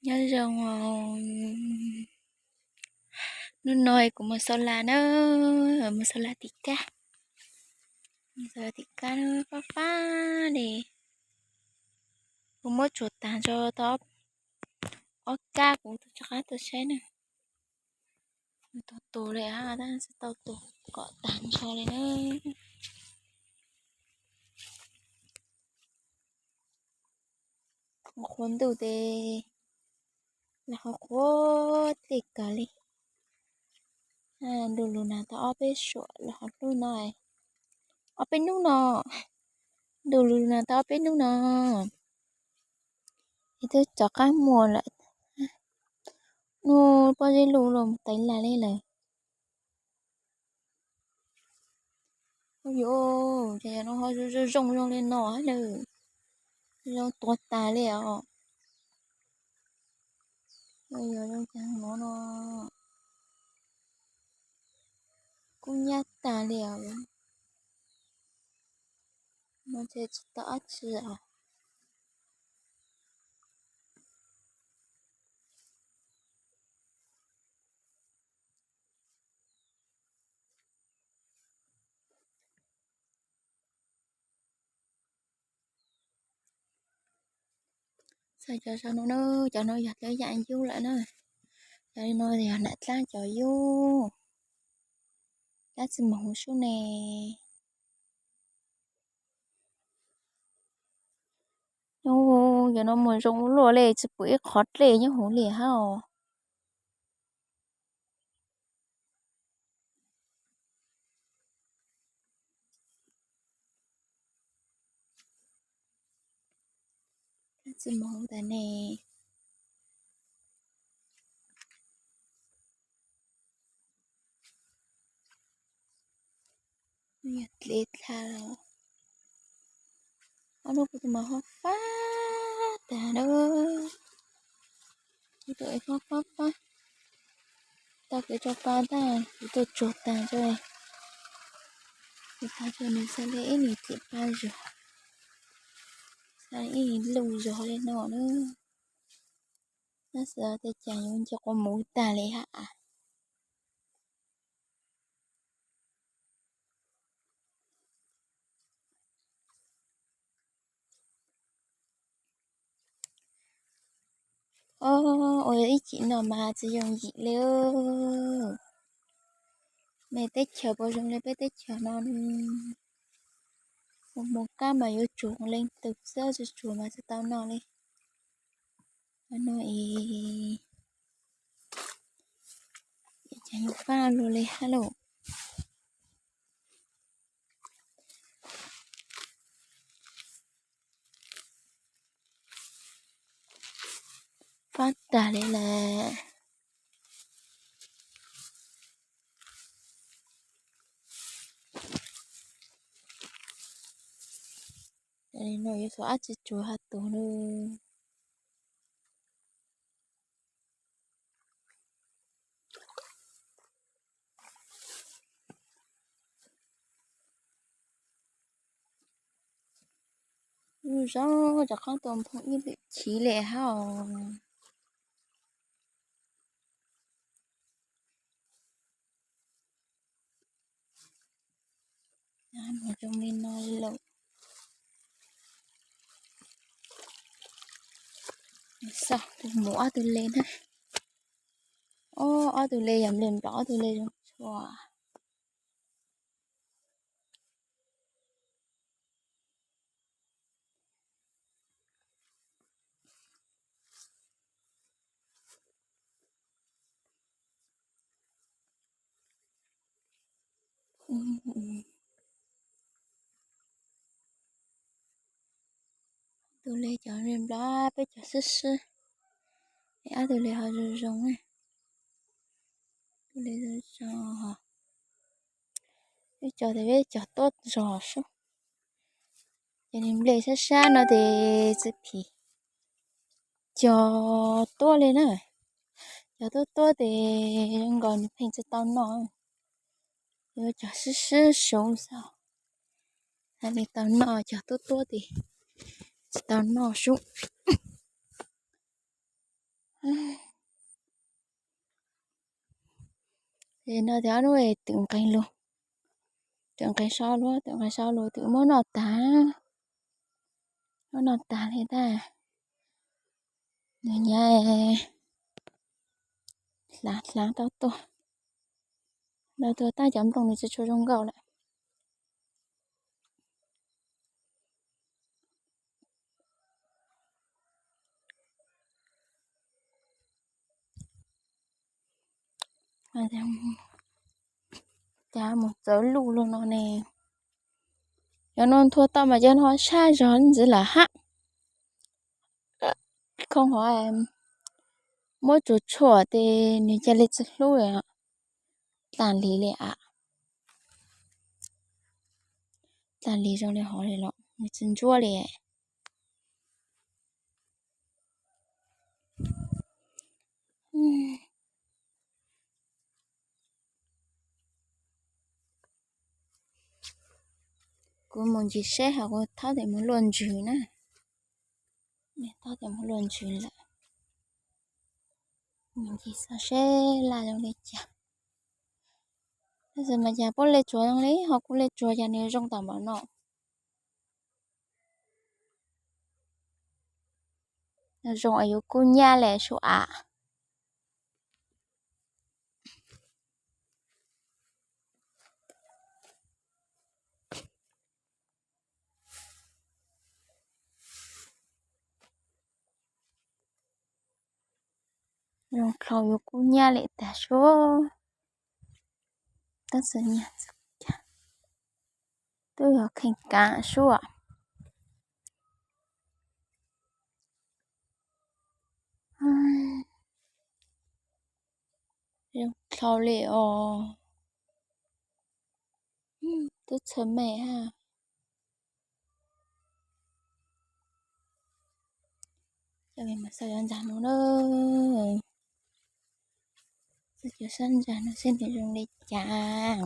Nyob zoo, hnub no kuv mus xauj las na, mus xauj las tim kab, mus xauj las tim kab na, fab fab li. Kuv muab tsuag tag nrho tau ob kab, kuv rov qab tuaj saib na. Tau tus li, tab sis tau tus kom tag nrho li na. Qhuav ntuj tes los qhuav qhuav tej kawg li. Ntuj lug nag tau ob peb suam los qhov hnub no, ob peb hnub no, ntuj lug nag tau ob peb hnub no es twb rov qab muaj lawm. Hnub pob zeb luj los mus tais las li lawm. Ua yuav, cas yog no ho zoo zoo zoo li no lawm, zoo tuag tas li os. Yog zoo cas no no, kub nyab tas li os. No ces tsis tau dab tsi os. Xav cov saum no na, cov no yog dlawb yam yub lawm na. Cov li no yog nam dlaab cov yub, dlaab tsi moog huv sub ne. Nyob huv, cov no mus zoo ua luaj li, tsi pum ib qhov dlej nyob huv li hab os. Dlaab tsi moog tas ne. Yog dle dlha los, ob hnub kuv tus mas ho fab tag na. Kuv tus es fab fab fab, tau kev rau pa tag kuv tuaj tsuag tag tso. Kuv tag tso nws xav li ib nws tim pa zog, xav li ib nws luj zog li no na. Tab sis tej cas yuav nce quas muv tag li hab. Ua ib chim no mas tsis yooj yim li. Mej teb chaws puas zoo li peb teb chaws no, mus kab mas yuav tsuag leej twg xwb, tsis tsuag mas tsis tau noj li. No es cas yuav fab luaj li hab lauj. Fab tag li lawm. No yuav tsum dab tsi tsuag hab tug na. Lub zaub rov qab tua nphoo ib lwm chiv li hab os. Mus zoo li no lawm. Xauj tus muv ob tug le na. Ob tug le yog nplej nplom, ob tug le zoo tshua. Ob tug le cov nplom, peb cov sib sib, ob tug le ho zoo zoo. Tus le zoo zoo, peb cov tes peb cov tuab zog sub. Ces nws nplej sab sab no tes txiv phim cog tuab li na. Cog tuab tuab tes zoo nkaus nws pheej tsis tau noj. Yuav cog sib sib sub xwb, hab li tau noj, cog tuab tuab tes tsis tau noj sub. Ces no tias ob hnub twm nqes lug, twm nqes so lug, twm nqes so lug, twm muab noj tag, muab noj tag li ntag. Nws nyab hlav hlav tau tuag, tau tuag tab cov nplooj nws tsis tshua zoo nkauj lawm. Cas mus txawv luj luj no ne. Cov no nthua tau mas cov no sab zog ntxiv lawm hab. Khoo hov muab tsuag tshuaj ces nws cia li tsis hlub li. Dlaj lis li am, dlaj lis zoo li hov li los nws tsis ntsuab li. Kuv mus ncig seb hos kuv thaub tias mus luaj ntsws na. Thaub tias mus luaj ntsws lawm. Mus ncig xauj seb laj zoo li cas. Tab sis mas cas puab le tsuas zoo li, ho kuv le tsuas cas nws zoo tam npaum no. Zoo es yuav kub nyab li sub am. Zoo dlhau yuav kub nyab li tag sub. Tab sis nyag twb yog kheej kav sub. Zoo dlhau li os. Twb txhawj me hab. Coj mus xauj cov ntxag no na. Xauj cov sab ntxag no seb nws zoo li cas.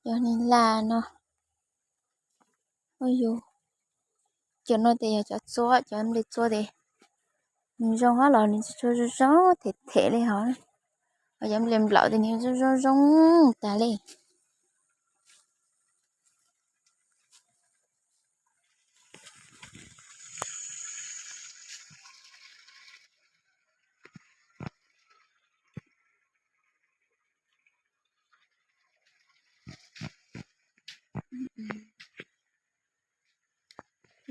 Cov ni laj no, yus, cov no ces yog cov txua, cov nplej txua ces nws zoo hab los nws tsis tshua zoo them them li hos. Ho cov nplej nplaum ces nws zoo zoo tag li.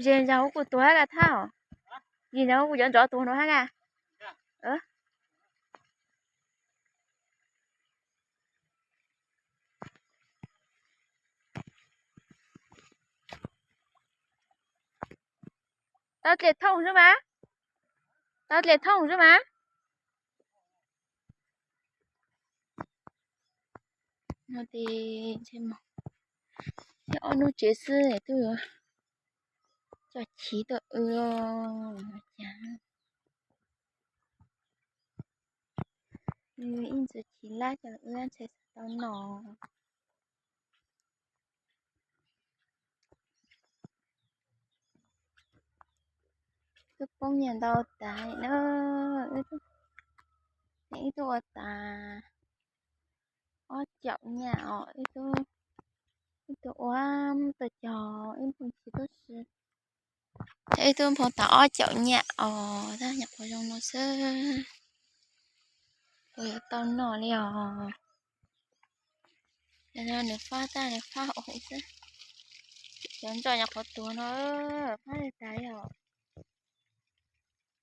Zis ntsa huv kuv tuag hab ka thaj. Zis ntsa huv kuv cov ntsov tuag no hab ka. Tau dlej thooj xwb mas. Tau dlej thooj xwb mas. No ces ntshe mus ob hnub tsev xwb twb yuav coj chiv tuaj wb. Cas ib ntxwg chiv lab coj wb ntshe xav tau noj. Twb poob nyiaj ntau tas na, wb twb ua tas ob caum nyiaj os, wb twb ua, tau cog ib nphooj chiv tuab si, wb twb nphoo tas ob caum nyiaj os, tab nyuam qhuav zoo no xwb, puas yuav tau noj li os. Nws fab tab nws fab ua huv xwb. Cov ntoj nyuam qhuav tuag no, fab li tas li os.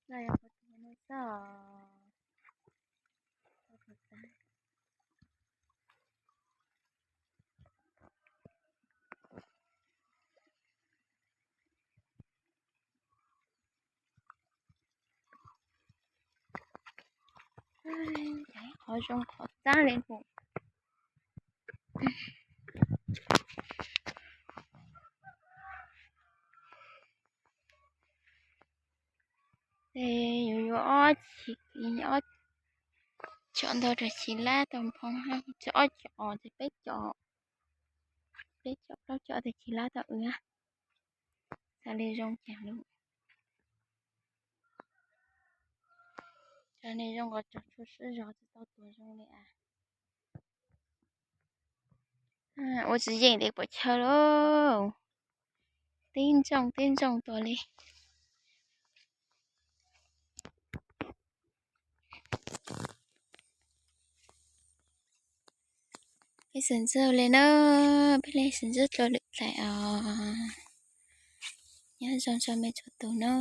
Ntoj nyuam qhuav tuag no xwb os. Qhov zoo qhov txav li hu. Ces yuav yuav ob chim, ob Cov ntau rau chiv lab tau nphoo, ob cov, peb cov, peb cov plaub cov tus chiv lab tau wb. Xav li zoo cas lub, xav li zoo nkaus tsuas tshua sib zog tsis tau tuag zoo li as. Ua tsis yeem li puas chaw lauj. Tib ntsooj tib ntsooj tuag li. Peb xav ntxub li na, peb li xav ntxub dlua lwm tais os. Nyob zoo tso me txhua tus na.